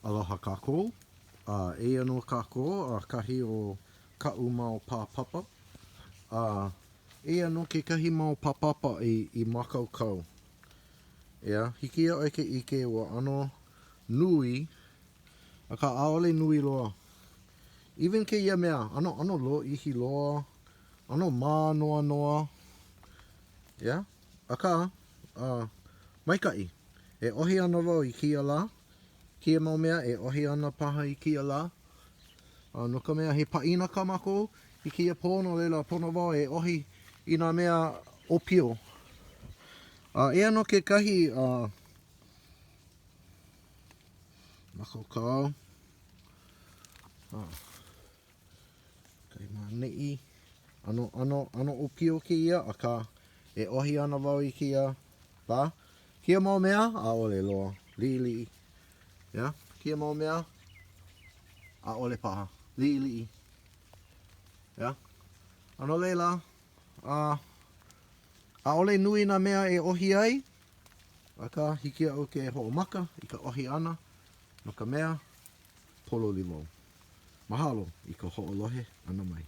Aloha kākou. A eia nō kākou a kahi o kaʻu mau pāpapa. A eia nō kekahi mau pāpapa i, i mākaukau. ʻEā, hiki iā ʻoe ke ʻike ua ʻano nui, akā ʻaʻole nui loa. Even kēia mea, ʻano, ʻano lōʻihi loa, ʻano mānoanoa. ʻEā, akā, uh, maikaʻi. E ʻohi ana wau i kēia lā, kēia mau mea e ʻohi ana paha i kēia lā. A no ka mea, he pāʻina kā mākou i kēia pō, no laila pono wau e ʻohi i nā mea ʻōpio. A eia nō kekahi uh, mākaukau. Uh. Kahi ma ʻaneʻi. ʻAno, ʻano, ʻano ʻōpio kēia, akā, e ʻohi ana wau i kēia lā. Kēia mau mea, ʻaʻole loa. Liʻiliʻi. Yeah? Kēia mau mea, ʻaʻole paha. Liʻiliʻi. Yeah? A no laila, uh, ʻaʻole nui nā mea e ʻohi ai, akā, hiki iaʻu ke hoʻomaka i ka ʻohi ʻana, no ka mea, pōloli wau. Mahalo i ka hoʻolohe ʻana mai.